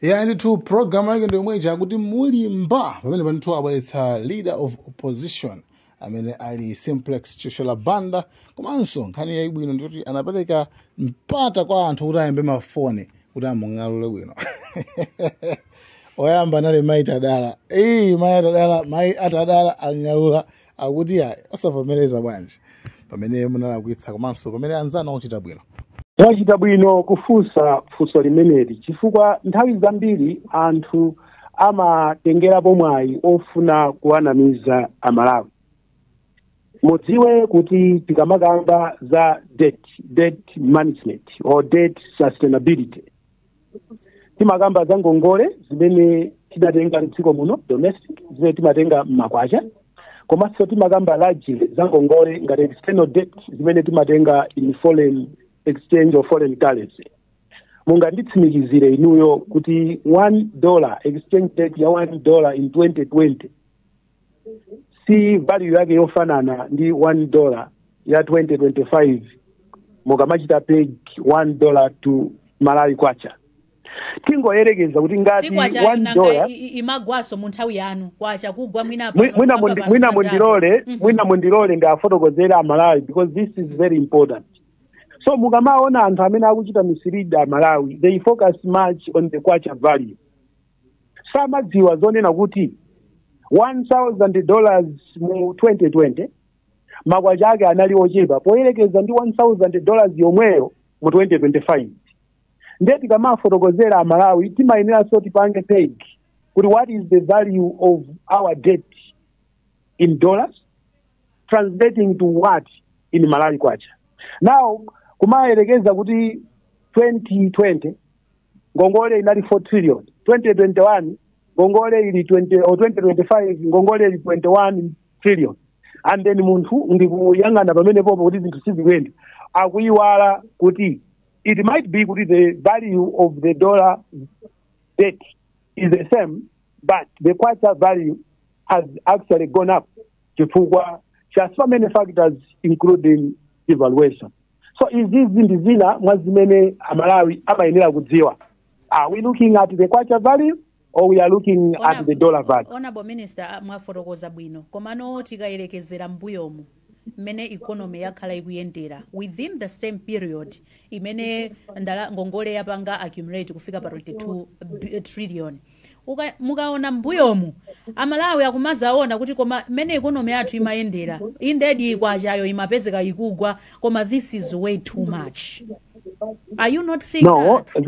Ya, ndithu, program yake ndi yomwe ija kuti Mulimba. Pamene panthu abweretsa leader of opposition amene ali Simplex Chithyola Banda. Komanso nkhani yayibwino ndikuti anapereka mpata kwa anthu kuti ayimbe mafoni kuti amung'alule bwino. Oyamba anali Mayi Tadala. Iyi Mayi Atadala, Mayi Atadala ang'alula akuti ayi, osavomereza bwanji pamene munalakwitsa komanso pamene anzanu akuchita bwino? Mwachita bwino kufunsa funso limeneli, chifukwa nthawi zambiri anthu amatengerapo mwayi ofuna kuwanamiza Amalawi. Mudziwe kuti tikamakamba za debt management or debt sustainability, timakamba za ngongole zimene tidatenga mdziko muno, domestic, zimene timatenga mmakwacha, komanso timakamba largely za ngongole ngati external debt zimene timatenga in foreign exchange or foreign currency. Munganditsimikizire inuyo kuti $1, exchange rate ya $1 in 2020 si value yake yofanana ndi $1 ya 2025 mukamachita peg $1 to Malawi kwacha? Tingoyerekeza kuti ngati Si kwacha one nanga dollar imagwaso mu nthawi yanu, kwacha kugwa mwina Mwina pano pano mwina zadala. Mundilole, mwina mundilole ndiafotokozera Amalawi, because this is very important. So mukamaona anthu amene akuchita mislead Amalawi, they focus much on the kwacha value. Samadziwa zonena kuti $1000 mu 2020 makwacha ake anali ochepa poyerekeza ndi $1000 yomweyo mu 2025. Ndiye tikamafotokozera Amalawi, timayeneranso tipange peg kuti what is the value of our debt in dollars translating to what in Malawi kwacha. Now kumayerekeza kuti 2020 ngongole inali 4 trillion, 2021 ngongole ili 20 or 2025 ngongole ili 21 trillion, and then munthu ndikuyang'ana pamene popo kuti zinthu sizikuyenda, akuyiwala kuti it might be kuti the value of the dollar debt is the same, but the kwacha value has actually gone up chifukwa cha so many factors, including devaluation. So izizi ndi zina mwa zimene Amalawi amayenera kudziwa. Are we looking at the kwacha value or we are looking at the dollar value? Honorable Minister, mwafotokoza bwino, komano tikayerekezera mbuyomu mmene economy yakhala ikuyendera within the same period imene ngongole yapanga accumulate kufika pa 22 trillion, mukaona mbuyomu, Amalawi akumazaona kuti koma mmene economy yathu imayendera, indedi kwachayo imapezeka ikugwa, koma this is way too much. Are you not seeing No, that?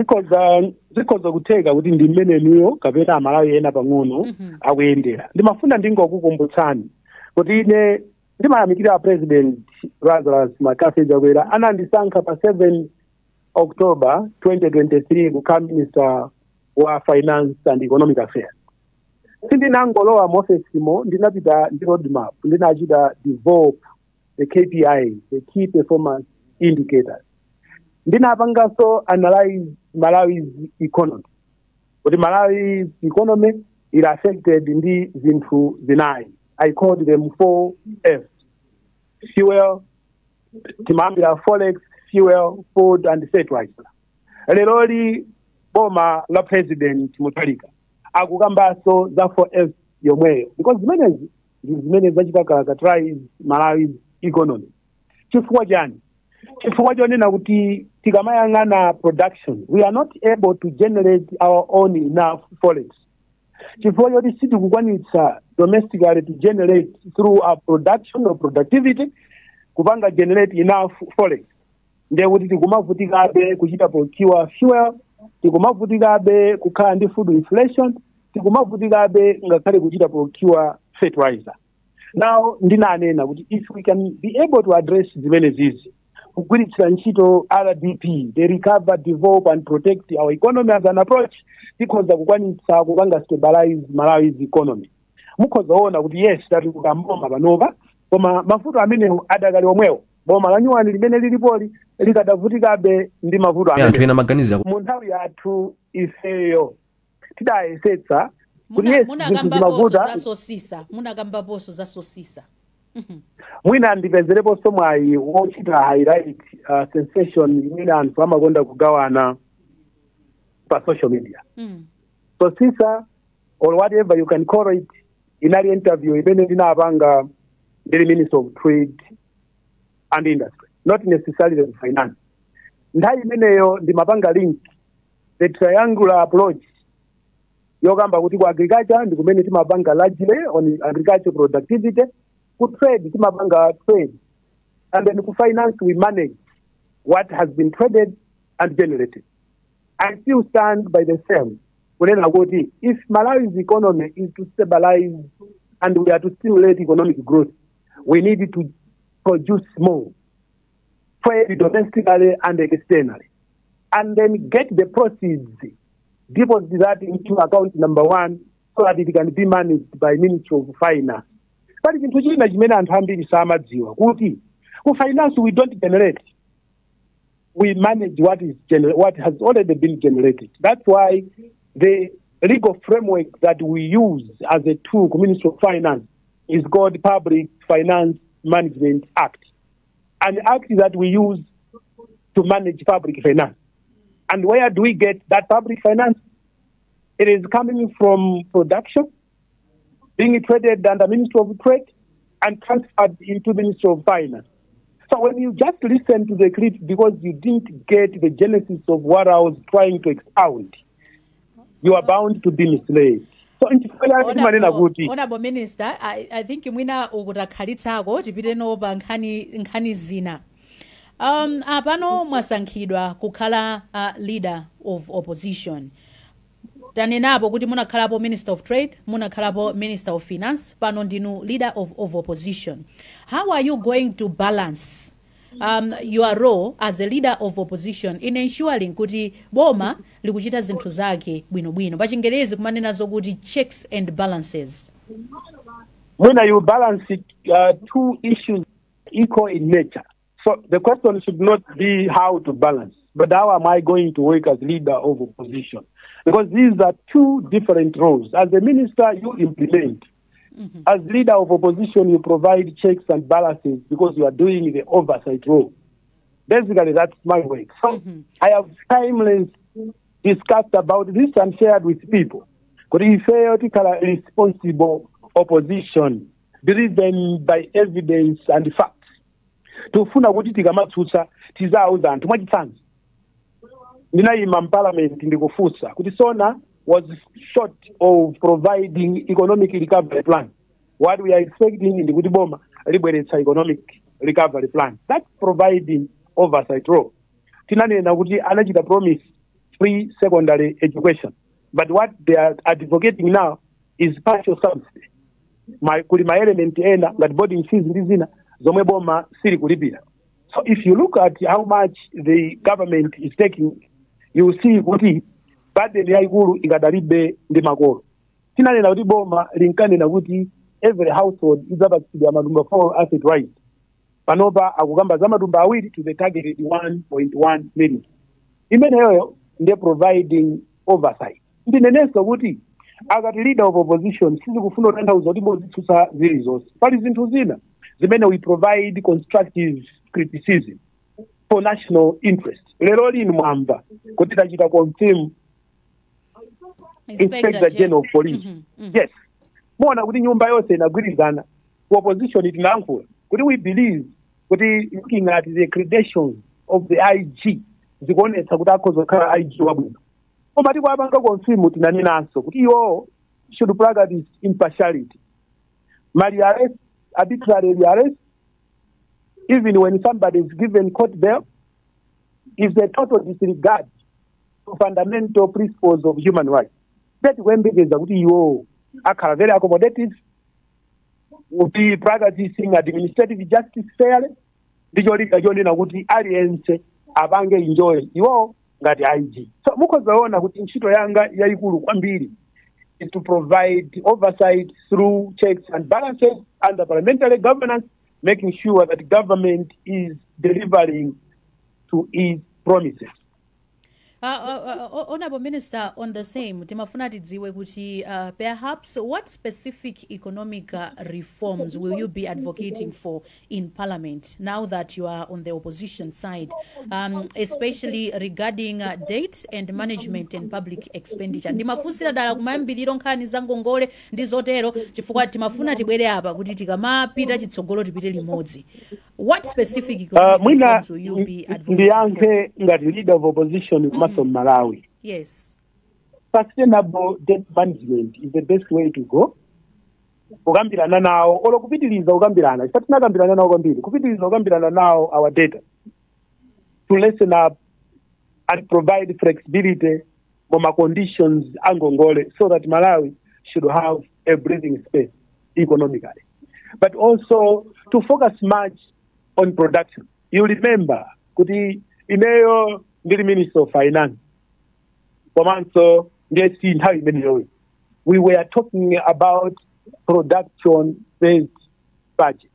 zikhoza kutheka kuti ndi mmenenuyo kapena Amalawi ena pang'ono akuyendera. Ndimafuna ndingokukumbutsani kuti ine ndimayamikira President Lazarus McCarthy Chakwera, anandisankha pa 7 October 2023 kukhala Minister wa Finance and Economic Affairs. Sindinangolowa mu ofesimo, ndinapita ndi roadmap, ndinachita develop the KPI, the key performance indicators. Ndinapanganso analyze Malawi's economy, kuti Malawi's economy is affected ndi zinthu zinayi. I called them four F's: fuel, timayambira forex, fuel, food and fertilizer. Leroli boma la President Mutharika akukambanso za 4F yomweyo, because zimenezi ndi zimene zachita characterize Malawi's economy. Chifukwa chani? Chifukwa chonena kuti tikamayang'ana production, we are not able to generate our own enough forex, chifukwa choti sitikukwanitsa domestically to generate through our production or productivity, kupanga generate enough forex. Ndiye kuti tikumavutikabe kuchita procure fuel, tikumavutikabe kukhala ndi food inflation, tikumavutikabe ngakhale kuchita procure fertilizer. Now ndinanena kuti if we can be able to address zimene zizi, kugwiritsira ntchito RDP, the recover, develop and protect our economy as an approach, tikhoza kukwanitsa kupanga stabilize Malawi's economy. Mukhoza kuona kuti yes, tatuluka mboma panopa, koma mavuto amenewo adakali omwewo. Boma la nyuwani limene lilipoli likadavutikabe ndi mavuto anthu amenewo. Ena maganiza Mu nthawi yathu ifeyo tidayesetsa kuti yes, zinthu Munakambaponso zimavuta. za sosisa, munakambaponso za sosisa. Mwina ndipezereponso mwayi wochita highlight sensation imene anthu amakonda kugawana pa social media. So sisa or whatever you can call it, inali interview imene ndinapanga ndili Minister of Trade and Industry, not necessarily the finance. Nthawi imeneyo ndimapanga link the triangular approach yokamba kuti ku agriculture ndi kumene timapanga largely on agriculture productivity, ku trade timapanga trade, and then ku finance we manage what has been traded and generated. I still stand by the same, kunena kuti if Malawi's economy is to stabilize and we are to stimulate economic growth, we need to produce more, trade domestically and externally, and then get the proceeds, deposit that into account number one so that it can be managed by Ministry of Finance. Pali chinthu china chimene anthu ambiri samadziwa, kuti ku finance we don't generate, we manage what has already been generated. That's why the legal framework that we use as a tool ku Ministry of Finance is called Public Finance Management Act, an act that we use to manage public finance. And where do we get that public finance? It is coming from production, being traded under Ministry of Trade and transferred into Ministry of Finance. So when you just listen to the clip because you didn't get the genesis of what I was trying to expound, you are bound to be misled. So nchifukwa chake timanena kuti Honorable Minister, I think mwina ukutakhalitsako, tipiteno pa nkhani zina. Apano mwasankhidwa kukhala leader of opposition. Tanenapo kuti munakhalapo Minister of Trade, munakhalapo Minister of Finance, pano ndinu leader of opposition. How are you going to balance your role as a leader of opposition in ensuring kuti boma likuchita zinthu zake bwinobwino, pachingerezi kumanena zokuti checks and balances? When you balance it, two issues equal in nature. So the question should not be how to balance, but how am I going to work as leader of opposition? Because these are two different roles. As a minister, you implement. As leader of opposition, you provide checks and balances because you are doing the oversight role. Basically, that's my work. So I have timeless discussed about this and shared with people. Kuti ifeyo tikhala responsible opposition driven by evidence and facts. Tufuna kuti tikamatsutsa tizauza anthu. Mwachitsanzo, ndinayima m'parliament ndikufunsa kuti SONA was short of providing economic recovery plan. What we are expecting ndikuti boma libweretsa economic recovery plan. That's providing oversight role. Tinanena kuti anachita promise free secondary education, but what they are advocating now is partial subsidy. Kuli ma element ena ngati boarding fees ndi zina zomwe boma sili kulipira. So if you look at how much the government is taking, you see kuti burden yayikulu ikadalibe ndi makolo. Tinanena kuti boma linkanena kuti every household idzapatsidwa matumba 4 a fertilizer. Panopa akukamba za matumba 2 to the targeted 1.1 million. Imeneyoyo ndiye providing oversight. Ndinenenso kuti akati leader of opposition, sizikufuna kutanthauza kuti mozitsutsa zilizonse. Pali zinthu zina zimene we provide constructive criticism for national interest. Lero lino mwamva kuti tachita confirm Inspector General of Police. Yes, muona kuti nyumba yonse inagwirizana. Ku opposition tinayankhula kuti we believe kuti looking at the credentials of the IG, zikuonetsa kuti akhoza kukhala IG wabwino. Koma tikuapanga confirm, tinanenanso kuti iwo should practice impartiality. Mali arrest, arbitrary arrest, even when somebody is given court bail, is a total disregard to fundamental principles of human rights. Tikuyembekeza kuti iwo akhala very accommodative, will be practicing administrative justice fairly, ndicho linga chonena kuti aliyense apange enjoy iwo ngati IG. So mukhozaona kuti ntchito yanga yayikulu kwambiri is to provide oversight through checks and balances under parliamentary governance, making sure that government is delivering to its promises. Honorable Minister, on the same, timafuna tidziwe kuti perhaps what specific economic reforms will you be advocating for in Parliament now that you are on the opposition side, especially regarding debt and management and public expenditure? Ndimafunsira dala kumayambiriro nkhani za ngongole ndi zotero, chifukwa timafuna tibwere apa kuti tikamapita chitsogolo tipite limodzi. What specific economic Mwina reforms will you be advocating for? Ndiyankhe ngati leader of opposition komanso Malawi. Sustainable debt management is the best way to go. Kukambirana nawo, olo kupitiliza kukambirana, chifukwa tinakambirana nawo kwambiri, kupitiliza kukambirana nawo our data to lessen up and provide flexibility for conditions angongole so that Malawi should have a breathing space economically, but also to focus much on production. You remember kuti ineyo ndili Minister of Finance komanso ndiye si nthawi imeneyoyo we were talking about production based budget.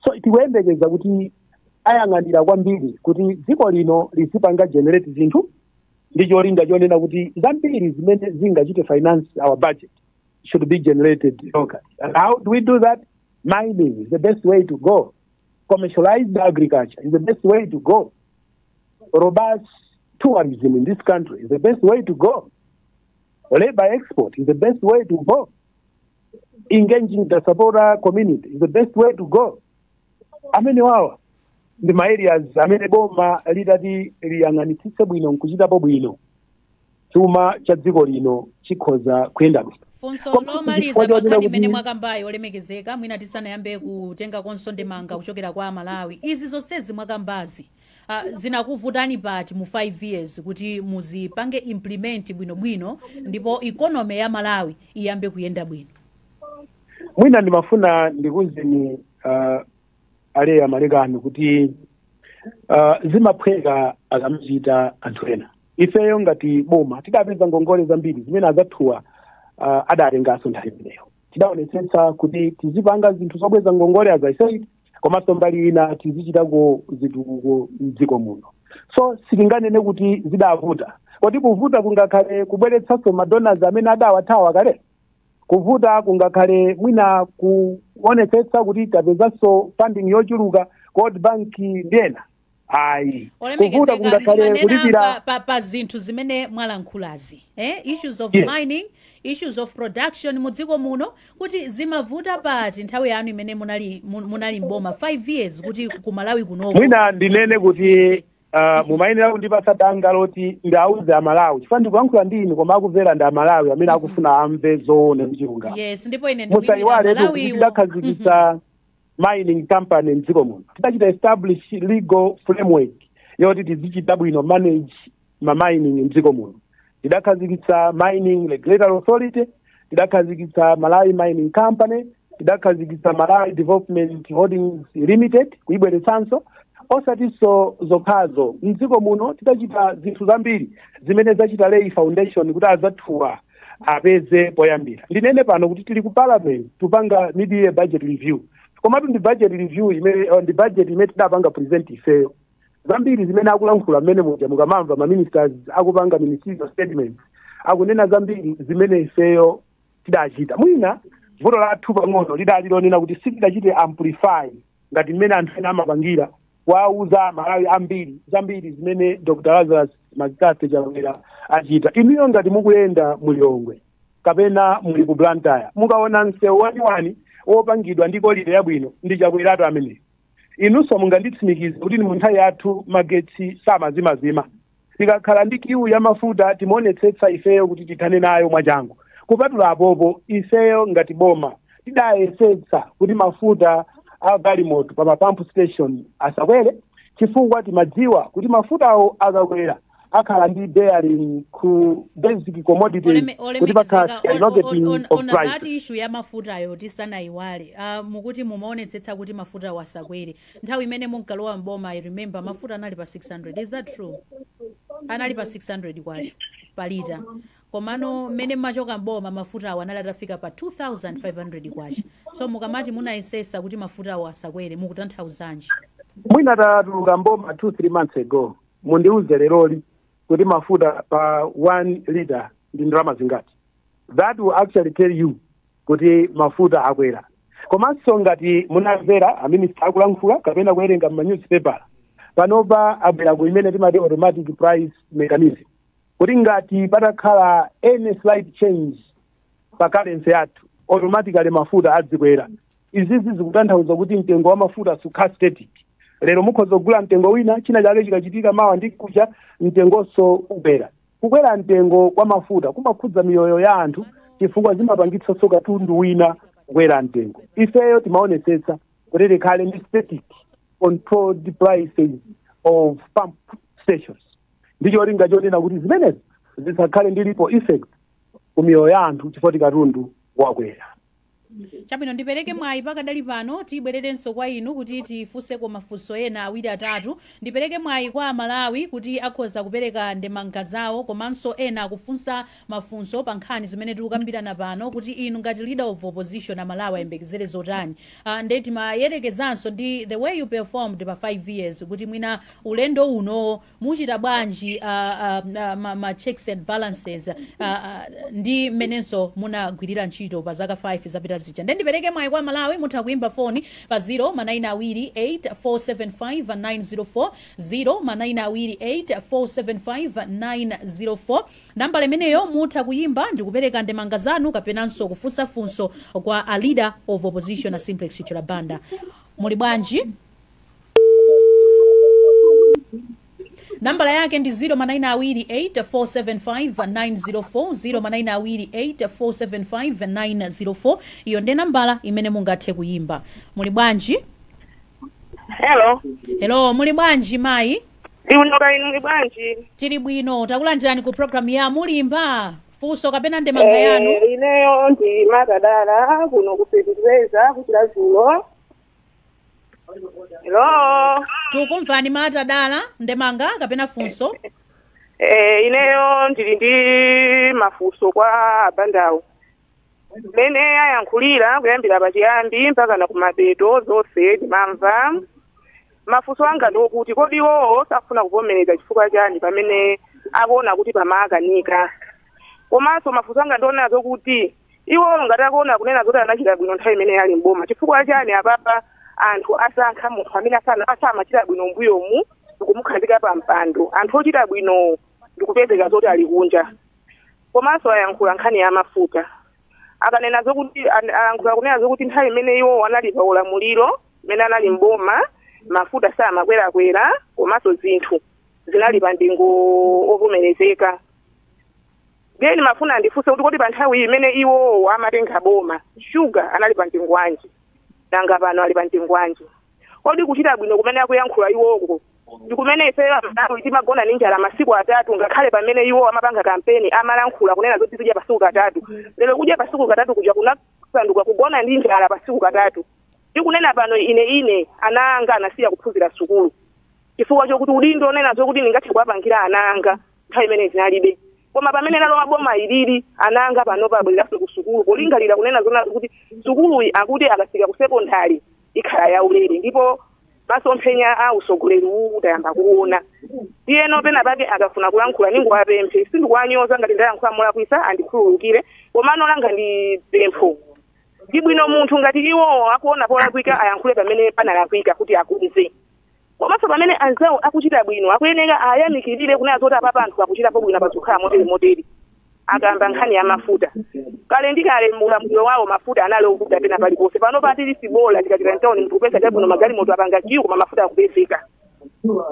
So tikuyembekeza kuti ayang'anira kwambiri kuti dziko lino lizipanga generate zinthu ndi cholinga chonena kuti zambiri zimene zingachite finance our budget should be generated locally. And how do we do that? Mining is the best way to go. Commercialized agriculture is the best way to go. Robust tourism in this country is the best way to go. Labor export is the best way to go. Engaging the diaspora community is the best way to go. Amene wawa ndi ma areas amene boma litati liyang'anitsitse bwino nkuchitapo bwino, chuma cha dziko lino chikhoza kuyenda bwino. Funso Koma lomaliza chifukwa pa chonena nkhani imene mwakambayo, olemekezeka, mwina tisanayambe kutenga ndemanga kuchokera kwa Amalawi, izi zonsezi mwakambazi zinakuvutani pati mu 5 years kuti muzipange implement bwinobwino ndipo economy ya Malawi iyambe kuyenda bwino? Mwina ndimafuna ndikuuzeni, Aleya Malekano, kuti zimaphweka akamachita anthu ena. Ifeyo ngati boma tidapeza ngongole zambiri zimene azathuwa adatenganso nthawi imeneyo. Tidaonetsetsa kuti tizipanga zinthu zobweza ngongole, as I said, komanso mbali ina tizichitako zitukuko mdziko muno. So sitinganene kuti zidavuta, kodi kuvuta kungakhale kubweretsanso madonors amene adawathawa kale, kuvuta kungakhale mwina kuonetsetsa kuti tapezanso funding yochuluka ku World Bank ndi ena, ayi. Kuvuta Olemekezeka, kungakhale ndimanena kulipira pa zinthu zimene mwalankhulazi, issues of mining, issues of production mudziko muno, kuti zimavuta pati nthawi yanu imene munali mboma 5 years kuti ku Malawi kunoko Mwina ndinene zinthu kuti zisinthe. Mumayenera kundipasa danga loti ndauze Amalawi, chifukwa ndikuyankhula ndi inu koma akumvera ndi Amalawi amene akufuna amve zoona ndi chilungamo. Yes, ndipo ine ndikuyimira Musayiwale kuti Malawiwo. tidakhazikitsa mining company mdziko muno, tidachita establish legal framework yoti tizichita bwino manage ma mining mdziko muno. Tidakhazikitsa Mining Regulatory Authority, tidakhazikitsa Malawi Mining Company, tidakhazikitsa Malawi Development Holdings Limited, kuyibweretsanso. Osatinso zokhazo, mdziko muno tidachita zinthu zambiri zimene zachita lay foundation kuti azathuwa apeze poyambira. Ndinene pano kuti tili ku Parliament tupanga mid-year budget review, komatu ndi budget review imene ndi budget imene tidapanga present ifeyo. Zambiri zimene akulankhula mmene muja, mukamamva ma ministers akupanga ministerial statements, akunena zambiri zimene ifeyo tidachita. Mwina vuto lathu pang'ono lidali lonena kuti sitidachite amplify ngati mmene anthu ena amapangira, wauza Malawi ambiri zambiri zimene Dr Lazarus McCarthy Chakwera achita. Inuyo ngati mukuyenda mulilongwe kapena muli ku Blantyre, mukaona msewu waniwani wopangidwa ndi quality yabwino, ndi Chakweratu ameneyo. Inunso munganditsimikize kuti ni mu nthawi yathu magetsi samazimazima. Tikakhala ndi queue ya mafuta, timaonetsetsa ifeyo kuti tithane nayo mwachangu. Kupatula apopo, ifeyo ngati boma tidayesetsa kuti mafuta a galimoto pa mapump station asakwere, chifukwa timadziwa kuti mafutawo akakwera akhala ndi bearing ku basic commodities, kuti pakhala Olemekezeka, skyrocketing of on that prices. issue ya mafutayo tisanayiwale, mukuti mumaonetsetsa kuti mafuta wasakwere. Nthawi imene munkalowa mboma, I remember mafuta anali pa 600, is that true? Anali pa 600 kwacha pa lita, komano mmene mmachoka mboma mafuta awo anali atafika pa 2500 kwacha. So mukamati munayesesa kuti mafuta awo asakwere, mukutanthauzanji? Mwina tatuluka mboma 2 3 months ago, mundiuze leroli. Kuti mafuta pa 1 liter ndi ndalama zingati? That will actually tell you kuti mafuta akwera. Komanso ngati munamvera a minister akulankhula kapena kuwerenga m'ma newspaper, panopa abwera ku imene timati automatic price mechanism, kuti ngati patakhala any slight change pa currency yathu, automatically mafuta adzikwera. Izizi zikutanthauza kuti mtengo wa mafuta sukhala static. Lero mukhoza kugula mtengo wina, china chake chikachitika mawa ndi kucha, mtengonso ukwera. Kukwera mtengo kwa mafuta kumakhudza miyoyo ya anthu, chifukwa zimapangitsanso katundu wina kukwera mtengo. Ifeyo timaonetsetsa kuti tikhale ndi static controlled prices of pump stations, ndi cholinga chonena kuti zimenezi zisakhale ndi ripple effect ku miyoyo ya anthu chifukwa katundu wakwera. Chabwino, ndipereke mwayi pakadali pano, tibwererenso kwa inu kuti tifunseko mafunso ena awiri atatu. Ndipereke mwayi kwa Amalawi kuti akhoza kupereka ndemanga zawo, komanso ena akufunsa mafunso pa nkhani zimene tikukambirana pano, kuti inu ngati leader of opposition, Amalawi ayembekezere zotani? Nde timayerekezanso ndi the way you performed pa 5 years, kuti mwina ulendo uno muchita bwanji, ma checks and balances, ndi mmenenso munagwirira ntchito pa zaka 5 zapita zija. Nde ndipereke mwayi kwa Malawi, mutha kuimba foni pa 0 manayina 2 8 475 904, 0 manayina 2 8 475 904. Nambala imeneyo mutha kuyimba ndi kupereka ndemanga zanu kapenanso kufunsa funso kwa a leader of opposition, a Simplex Chithyola Banda. Muli bwanji? Nambala yake ndi 0 manayina 2 8 475 904, 0 manayina 2 8 475 904. Iyo ndi nambala imene mungathe kuyimba. Muli bwanji? Hello. Hello, muli bwanji, mayi? Ndiunoka, inu muli bwanji? Tili bwino, takulandirani ku program ya Mulimba. Funso kapena ndemanga yanu? Ineyo ndi Makadala kuno kupetipeza kuchila. Hello. Tikumvani, Matadala, ndemanga kapena funso? Ineyo ndili ndi mafunso kwa abandawo. Mmene ayankhulira kuyambira pachiyambi mpaka na kumapeto, zonse ndimamva. Mafunso anga ndiokuti, kodi iwowo safuna kuvomereza chifukwa chani pamene akuona kuti pamakanika? Komanso mafunso anga ndionazo kuti iwo ngati akuona kunena zoti anachita bwino nthawi imene ali mboma, chifukwa chani apapa anthu asankha munthu amene asamachita bwino mbuyomu ndikumukhazika pa mpando, anthu ochita bwino ndikupezeka zoti ali kunja? Komanso ayankhula nkhani ya mafuta, akanena zokuti ayankhula kunena zokuti nthawi imene iwo anali pa ulamuliro, imene anali mboma, mafuta samakwerakwera, komanso zinthu zinali pa mtengo ovomerezeka. Then mafuna ndifunse kuti, kodi pa nthawi imene iwo amatenga boma, shuga anali pa mtengo wanji? Nanga pano ali pa mtengo wanji? Kodi kuchita bwino kumene akuyankhula iwoko ndi kumene ife Amalawi timagona ndi njala masiku 3, ngakhale pamene iwo amapanga kampeni amalankhula kunena zoti tidya pasiku katatu? Lero kudya pasiku katatu kuja kunasanduka kugona ndi njala pasiku katatu. Ndikunena pano, ine ana anga anasiya kuphunzira sukulu chifukwa chokuti udindo onena zokuti ndingathe kuwapangira ana anga nthawi imene zinalibe. Koma pamene nalowa boma ilili, ana anga panopa abwereranso ku sukulu, polingalira kunena zona kuti sukuluyi akuti akafika ku sekondari ikhala yaulere, ndipo masomphenya a usogoleri uwu tayamba kuona. Iyeno pena pake akafuna kulankhula, ninguwapemphe, sindikuwanyoza, ngati ndayankhula molakwisa andikhululukire, komano langa ndi pempho, ndi bwino munthu ngati iwo akuona polakwika ayankhule pamene panalakwika kuti akonze. Komanso pamene anzawo akuchita bwino, akuyeneka ayamikirire kunena zoti apapa anthu akuchitapo bwino, pazikhala motere motere. Akamba nkhani ya mafuta, kale ndi kale ulamuliro wawo mafuta anali okuda pena paliponse. Pano patili sibola, tikapita mtawuni munthu kupeza chabwino, magalimoto apanga queue, koma mafuta akupezeka.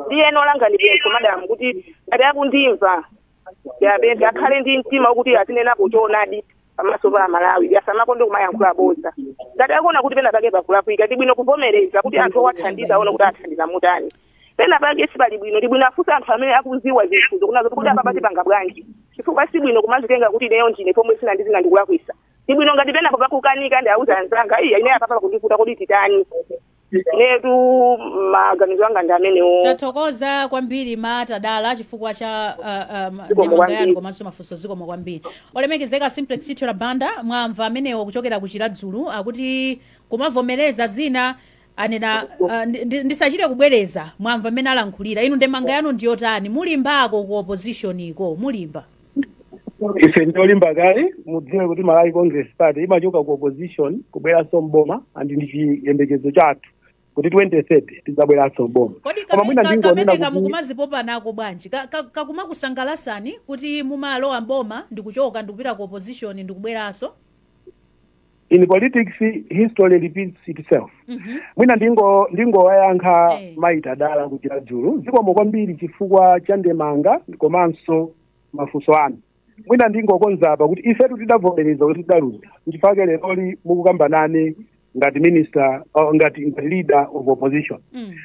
Ndiyeno langa ndi pempho, madamu, kuti ngati akundimva, yapemphe akhale ndi mtima wokuti azinenapo choonadi pamaso pa Amalawi, asamakonde kumayankhula bodza. Ngati akuona kuti pena pake pakulakwika, ndi bwino kuvomereza kuti anthu owathandiza aone kuti athandiza mutani. Pena pake sipali bwino, ndi bwino afunse anthu amene akuziwa zinthuzo kunazo kuti apa patipanga bwanji, chifukwa si bwino kumazitenga kuti ineyo ndine pomwe sina ndizina ndikulakwisa. Ndi bwino ngati penapo pakukanika, ndi auza anzanga, iya, ine apapa pakundivuta, kodi titani? Inetu maganizo anga ndi amenewo. Tathokoza kwambiri, Matadala, chifukwa cha Zikomo ndemanga yanu kwambiri. komanso mafunso. Zikomo kwambiri. Olemekezeka Simplex Chithyola Banda, mwamva amenewo kuchokera ku Chiradzulu akuti kumavomereza zina. Anena ndisachite kubwereza, mwamva mmene alankhulira. Inu ndemanga yanu ndiyotani? Mulimbako ku opposition iko, mulimba? Ife ndiolimba kale. Mudziwe kuti Malawi Congress Party imachoka ku opposition kubweranso mboma, and ndi chiyembekezo chathu kuti 2030 tidzabweranso mboma. Kodi Koma mwina ndingonena kameneka kuti mukumazipopa nako bwanji? Kakumakusangalasani kuti mumalowa mboma ndikuchoka ndikupita ku opposition ndikubweranso? In politics, history repeats itself. Mwina ndingowayankha maita dala kuchira dzulo. Zikomo kwambiri chifukwa cha ndemanga komanso mafunso anu. Mwina ndingokonza apa kuti ifetu tidavomereza kuti tidaluza, nchifukwa leroli mukukamba nane ngati minister, ngati leader of opposition.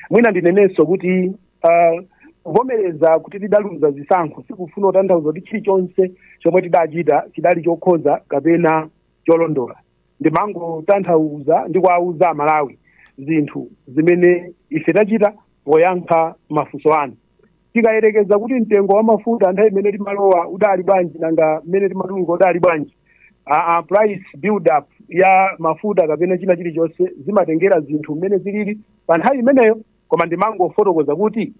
Mwina ndinenenso kuti kuvomereza kuti tidaluza zisankho sikufuna kutanthauza kuti chilichonse chomwe tidachita chidali chokhoza kapena cholondola. Ndimangotanthauza ndi kuwauza Amalawi zinthu zimene ife tachita poyankha mafunso anu. Tikayerekeza kuti mtengo wa mafuta nthawi imene timalowa udali bwanji, nanga mmene timatuluka udali bwanji, price build up ya mafuta kapena china chilichonse zimatengera zinthu mmene zilili pa nthawi imeneyo. Koma ndimangofotokoza kuti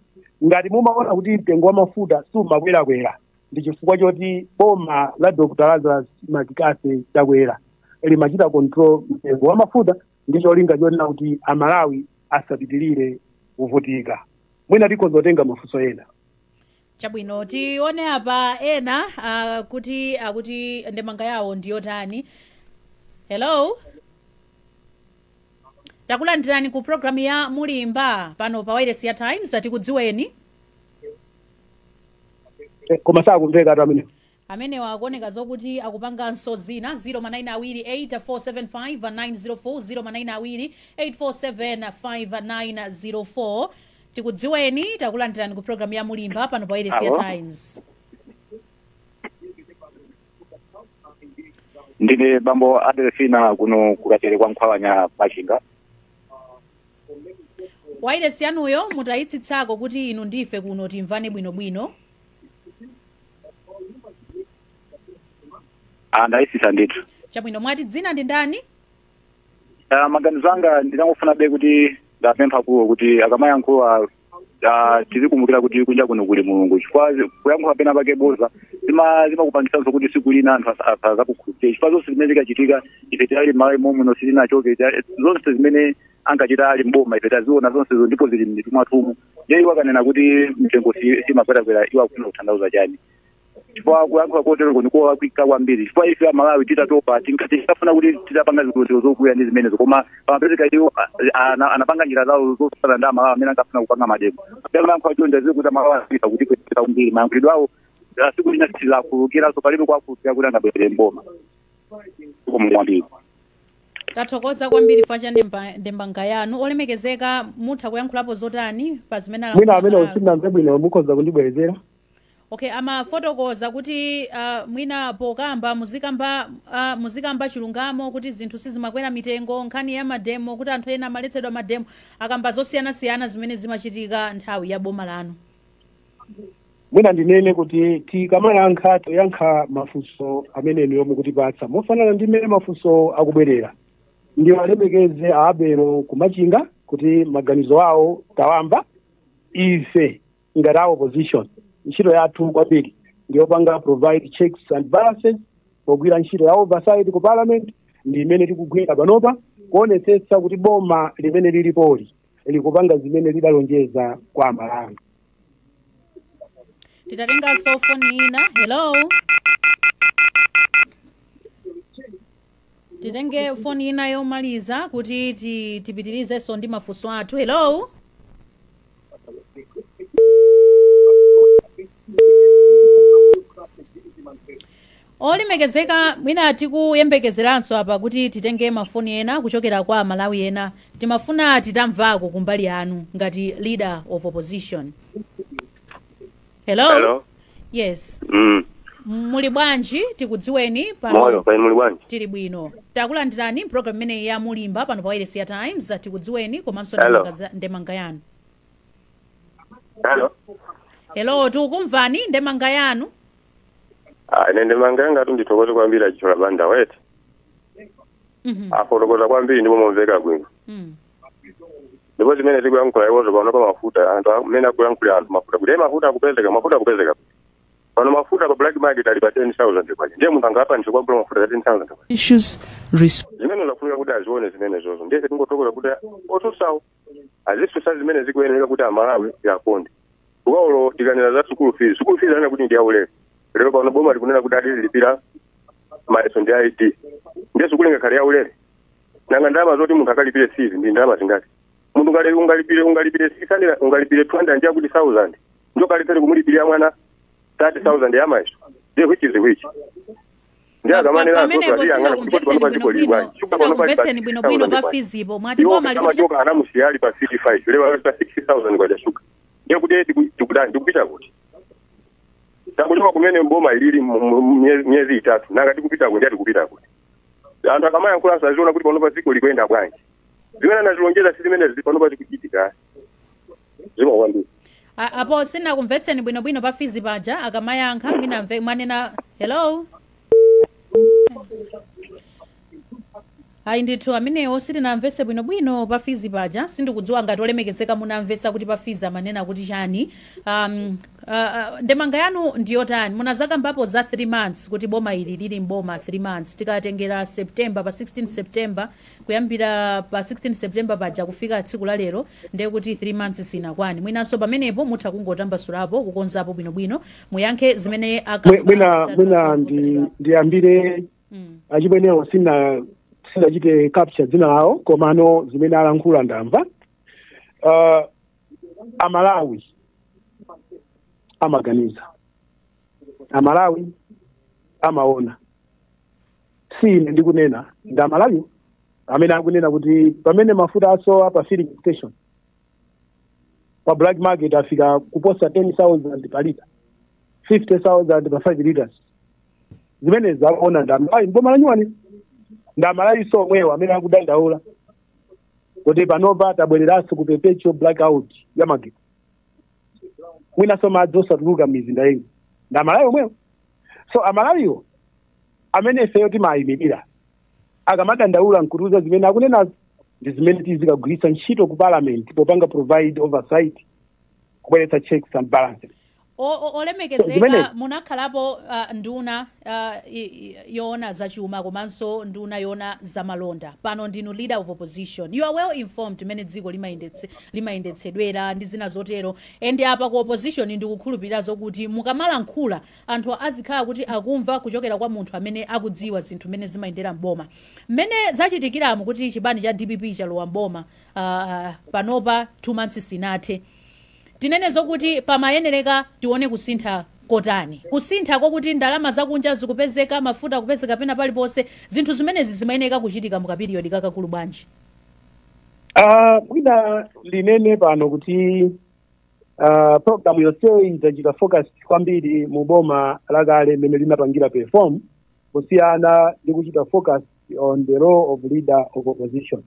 ngati mumaona kuti mtengo wa mafuta sumakwerakwera, ndi chifukwa choti boma la Dr Lazarus McCarthy Chakwera limachita control mtengo wa mafuta ndi cholinga chonena kuti Amalawi asapitirire kuvutika. Mwina tikhoza kutenga mafunso ena. Chabwino, tione apa ena kuti akuti ndemanga yawo ndiyotani. Hello, takulandirani ku programu ya Mulimba pano pa Wireless ya Times. Tikudziweni. Koma sakumveka atu amene. Amenewa akuoneka zokuti akupanganso zina. 0manayina 2 847 5904, 0manayina 2 847 5904. Tikudziweni, takulandirani ku programu ya Mulimba pano pa Wireless ya Alo. Times. Ndine bambo Adelfina kuno kukatere kwa Nkhwawanya, Machinga. Wireless yanuyo mutayitsitsako kuti inu ndife kuno timvane bwinobwino. Andayitsitsa ndithu. Chabwino, mwati dzina ndi ndani? Maganizo anga, ndinangofuna be kuti ndapempha kuwo kuti akamayankhula tizikumbukira kuti kunja kuno kuli Mulungu, chifukwa kuyankhula pena pake boza zimakupangisanso kuti siku lina anthu asazakukhulupirira, chifukwa zonse zimene zikachitika ife tili Malawi momuno sitinachoke. Zonse zimene ankachita ali mboma ife taziona zonsezo ndipo zili m'mitu mwathumu. Ndiye iwo akanena kuti mtengo simakwerakwera, iwo akufuna kutanthauza chani? Chifukwa kuyankhula kotereko ndikolakwika kwambiri, chifukwa ife Amalawi titatopa tinkafuna kuti titapanga zilozero zokuya ndi zimenezo, koma pamapezeka iwo anapanga njira zawo zosana ndi Amalawi amene ankafuna kupanga mademo. Amayankhula chonja ziwe kuti Amalawi afika kuti kwetera kwambiri mayankhulidwe awo. Siku lina tizakhululukiranso, palibe kuwakhululukira kuti angabwerere mboma. Zikomo kwambiri. Tathokoza kwambiri facha ndemanga yanu. Olemekezeka, mutha kuyankhulapo zotani pa zimene Mwina alankhula amene Malawi? Sindinamve bwino, mukhoza kundibwerezera? Okay, amafotokoza kuti mwina pokamba muzikamba chilungamo kuti zinthu sizimakwera mitengo, nkhani ya mademo, kuti anthu ena amaletsedwa mademo, akamba zosiyanasiyana zimene zimachitika nthawi ya boma lanu. Mwina ndinene kuti tikamayankha, toyankha mafunso amene inu mukutipatsa mofanana ndi mmene mafunso akubwerera. Ndiwo alemekeze aabelo kumachinga kuti maganizo awo tawamba. Ife ngati a opposition, ntchito yathu kwambiri ndiyopanga provide checks and balances pogwira ntchito ya oversight ku parliament, ndi imene tikugwira panopa kuonetsetsa kuti boma limene lilipoli likupanga zimene lidalonjeza kwa Amalawi. Titatenganso foni ina. Hello, titenge foni ina yomaliza kuti tipitirizenso ndi mafunso athu. Hello. Olemekezeka, mwina tikuyembekezeranso apa kuti titenge mafoni ena kuchokera kwa Malawi ena. Timafuna titamvako kumbali yanu ngati leader of opposition. Hello. Hello. Yes. Muli bwanji? Tikudziweni pano. Moyo, paini muli bwanji? Tili bwino, takulandirani program imeneyi ya Mulimba pano pa Wireless ya Times. Tikudziweni komanso Hello. ndemanga yanu. Hello. Hello, tikukumvani, ndemanga yanu. Ah, ine ndemanga yanga tu ndithokoze kwambiri achichola banda wete. Afotokoza kwambiri ndipo momveka bwino. Ndipo zimene zikuyankhula iwozo pano pa mafuta, anthu amene akuyankhula anthu mafuta kuti mafuta akupezeka, mafuta akupezeka pano, mafuta pa black market ali pa 10,000 kwacha. Ndiye munthu angapangise kwagula mafuta ya 10,000 kwacha? Issues. Zimene zafunika kuti azione zimene zozo. Ndiye tingotokoza kuti otsutsawo azisusa zimene zikuyenera kuti Amalawi yakonde. Ukaulo tikanena za school fees, school fees anena kuti ndi yaulere. Lero pano boma likunena kuti adilipira mayeso ndi ID. Ndiye sukulu ingakhale yaulere? Nanga ndalama zoti munthu akalipire fees ndi ndalama zingati? Munthu ungalipire 600, ungalipire 200, ndiye kuti 1000 ndio kalipire kumulipirira mwana 30,000 ya mayeso. Ndiye which is which? Ndiye akamanena Pamenepo sinakumvetseni bwinobwino pa fees po. Mwati boma likuti amachoka anamusiya ali pa 55, lero ali pa 60,000 kwacha shuga. Ndiye kuti tikudani? Tikupita kuti? Takuchoka kumene mboma ilili miyezi 3, nanga tikupita kuti? Ndiye tikupita kuti? Anthu akamayankhula asaziona kuti panopa dziko likuyenda bwanji. Zimene anazilonjeza si zimene zili panopa zikuchitika. Zima kwambiri. Apo sinakumvetseni bwinobwino pa fees paja. Akamayankha mwina mve mwanena. Hello? Ayi ndithu, amenewo sitinamvetse bwinobwino pa fees paja. Sindikudziwa ngati olemekezeka munamvetsa kuti pa fees amanena kuti chani. Ndemanga yanu ndiyotani? Munazakambapo za 3 months, kuti boma ili lili mboma 3 months. Tikatengera September, pa 16 September, kuyambira pa 16 September paja kufika tsiku la lero, ndiye kuti 3 months sinakwani. Mwinanso pamenepo mutha kungotambasulapo, kukonzapo bwinobwino, muyankhe zimene Mwina ndiyambire. Achibwenewo sinachite capture dzina lawo, komano zimene alankhula ndamva. Amalawi amaganiza, Amalawi amaona. Si ine ndikunena, ndi Amalawi amene akunena kuti pamene mafuta asowa pa filling station, pa black market afika kuposa 10,000 pa lita, 50,000 pa 5 liters. Zimenezi akuona ndi Amalawi mboma lanyuwani. Ndi Amalawi so omwewo amene akudandaula kuti panopa tabwereranso ku perpetual blackout ya magetsi, mwinanso madzi osatuluka m'mizinda ino. Ndi Amalawi omwewo. So Amalawiwo amene ifeyo timayimirira akamadandaula nkutiuza zimene akunenazo, ndi zimene tizikagwiritsa ntchito ku parliament popanga provide oversight, kubweretsa checks and balances. Olemekezeka, munakhalapo nduna yoona zachuma komanso nduna yoona zamalonda. Pano ndinu leader of opposition. You are well informed mmene dziko limayendetsedwera ndi zina zotero. And apa ku opposition ndikukhulupirira zokuti mukamalankhula anthu azikhala kuti akumva kuchokera kwa munthu amene akudziwa zinthu mmene zimayendera mboma. Mmene zachitikiramo kuti chipani cha DPP chalowa mboma, panopa 2 months sinathe, tinene zokuti pamayenereka tione kusintha kotani? Kusintha kokuti ndalama zakunja zikupezeka, mafuta kupezeka pena paliponse, zinthu zimenezi zimayeneka kuchitika muka period kakakulu bwanji? Mwina linene pano kuti program yonseyi idachita focus kwambiri mu boma lakale mmene linapangira perform, kusiyana ndi kuchita focus on the role of leader of opposition.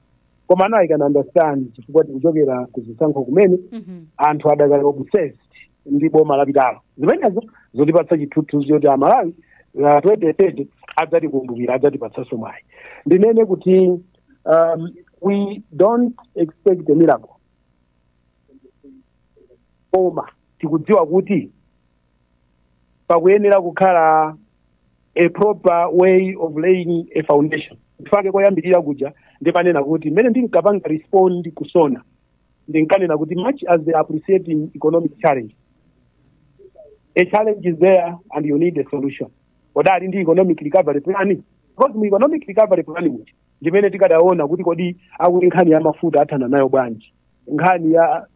Koma now I can understand, chifukwa tikuchokera ku zisankho kumene anthu adakali obsessed ndi boma lapitalo. Zimenezo zotipatsa chithunzithunzi choti Amalawi 2030 adzatikumbukira, adzatipatsanso mwayi. Ndinene kuti we don't expect a miracle, koma tikudziwa kuti pakuyenera kukhala a proper way of laying a foundation. Ndifake koyambirira kuja ndimanena kuti mmene ndinkapanga respond kusona, ndinkanena kuti much as they are appreciating economic challenge, a challenge is there and you need a solution. Kodali ndi economic recovery plan? Because mu economic recovery plan muja ndimene tikadaona kuti kodi akuti nkhani ya mafuta athana nayo bwanji, nkhani ya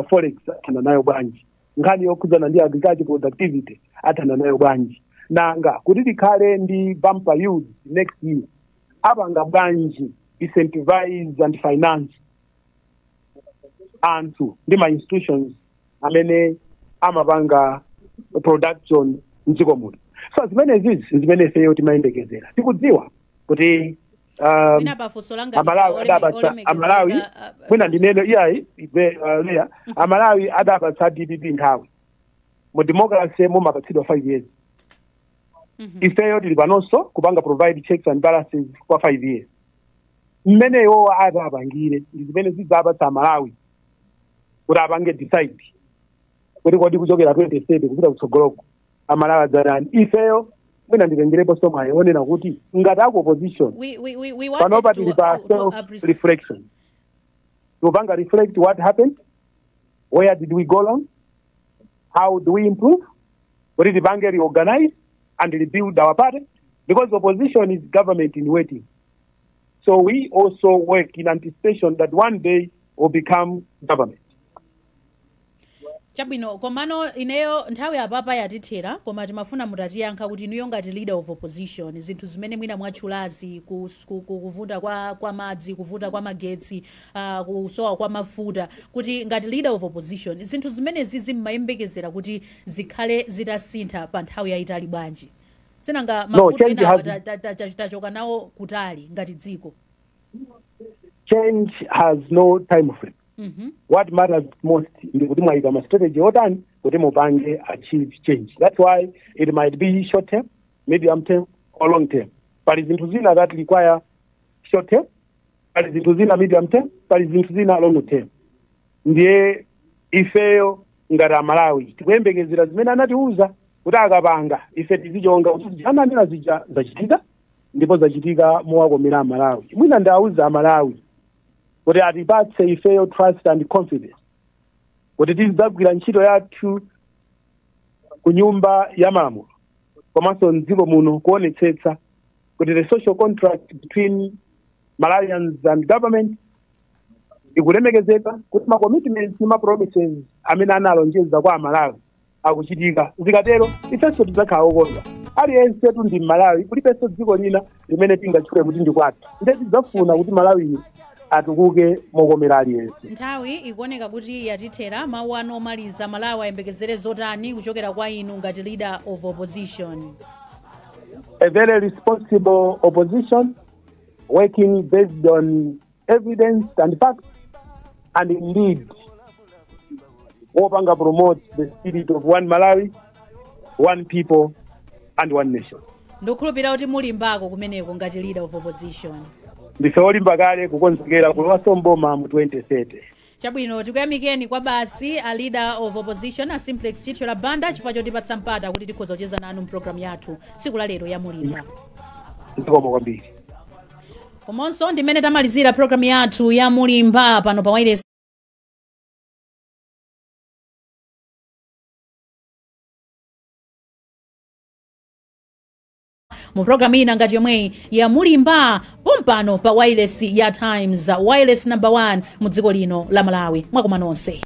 forex athana nayo bwanji, nkhani yokhudzana ndi agriculture productivity athana nayo bwanji, nanga kuti tikhale ndi bumper yields next year apanga bwanji, incentivize and finance anthu ndi ma institutions amene amapanga production mdziko muno. So zimenezi zimene ifeyo timayembekezera. Tikudziwa kuti Mwina pafunso langa Amalawi adapatsa Amalawi, mwina ndinene iyayi ibe leya, Amalawi adapatsa DPP nthawi. Mu democracy mumapatsidwa 5 years. Ifeyo tili panonso kupanga provide checks and balances kwa 5 years. Mmene iwowa adzapangire ndi zimene zidzapatsa Amalawi. Kuti apange decide kuti kodi kuchokera 2030 kupita kutsogoloko Amalawi adzatani. Ifeyo mwina nditengerepo somwayi onena kuti ngati aku opposition, We panopa wanted tili pa to self reflection, tupanga reflect what happened, where did we go wrong, how do we improve, kuti tipange reorganize and rebuild our party, because opposition is government in waiting. So we also work in anticipation that one day we'll become government. Chabwino, komano ineyo nthawi apapa yatithera, koma timafuna mutatiyankha kuti inuyo ngati leader of opposition, zinthu zimene mwina mwatchulazi, kuvuta kwa madzi, kuvuta kwa magetsi, kusowa kwa mafuta, kuti ngati leader of opposition zinthu zimenezi zimmayembekezera kuti zikhale zitasintha pa nthawi yayitali bwanji? Sinanga No, mafuta change enawa tachoka nawo kutali ngati dziko. Change has no time frame. What matters most ndi kuti mwayika ma strategy otani kuti mupange achieve change. That's why it might be short term, medium term or long term. Pali zinthu zina that require short term, pali zinthu zina medium term, pali zinthu zina long term. Ndiye ifeyo ngati Amalawi tikuyembekezera zimene anatiuza kuti akapanga, ife tizichonga kuti zija ananena zija zachitika, ndipo zachitika mowakomera Amalawi. Mwina ndawuza Amalawi kuti atipatse ifeyo trust and confidence kuti tizidzagwira ntchito yathu ku Nyumba ya Malamulo komanso mdziko muno, kuonetsetsa kuti the social contract between Malawians and government ikulemekezeka, kuti ma commitments ndi ma promises amene analonjeza kwa Amalawi akuchitika. Zikatero ifenso tidzakhala okondwa. Aliyense tu ndi Mmalawi, kulibenso dziko lina limene tingatchule kuti ndi kwathu, nde tidzafuna kuti Malawiyo atukuke mokomera aliyense. Nthawi ikuoneka kuti yatithera. Mawu anu omaliza, Malawi ayembekezere zotani kuchokera kwa inu ngati leader of opposition? A very responsible opposition working based on evidence and facts, and indeed wopanga promote the spirit of one Malawi, one people and one nation. Ndikukhulupirira kuti mulimbako kumeneko ngati leader of opposition. Ndife olimba kale, kukonzekera kulowanso mboma mu 2030. Chabwino, tikuyamikeni kwa basi a leader of opposition a Simplex Chithyola Banda chifukwa chotipatsa mpata kuti tikhoza kucheza nanu mpulogalamu yathu tsiku la lero ya Mulimba. Zikomo kwambiri. Komanso ndimene tamalizira programu yathu ya Mulimba pano pa wireless mu programu ina ngati yomweyi ya Mulimba pompano pa wireless ya Times, wireless number 1 mu dziko lino la Malawi. Mwakoma nonse.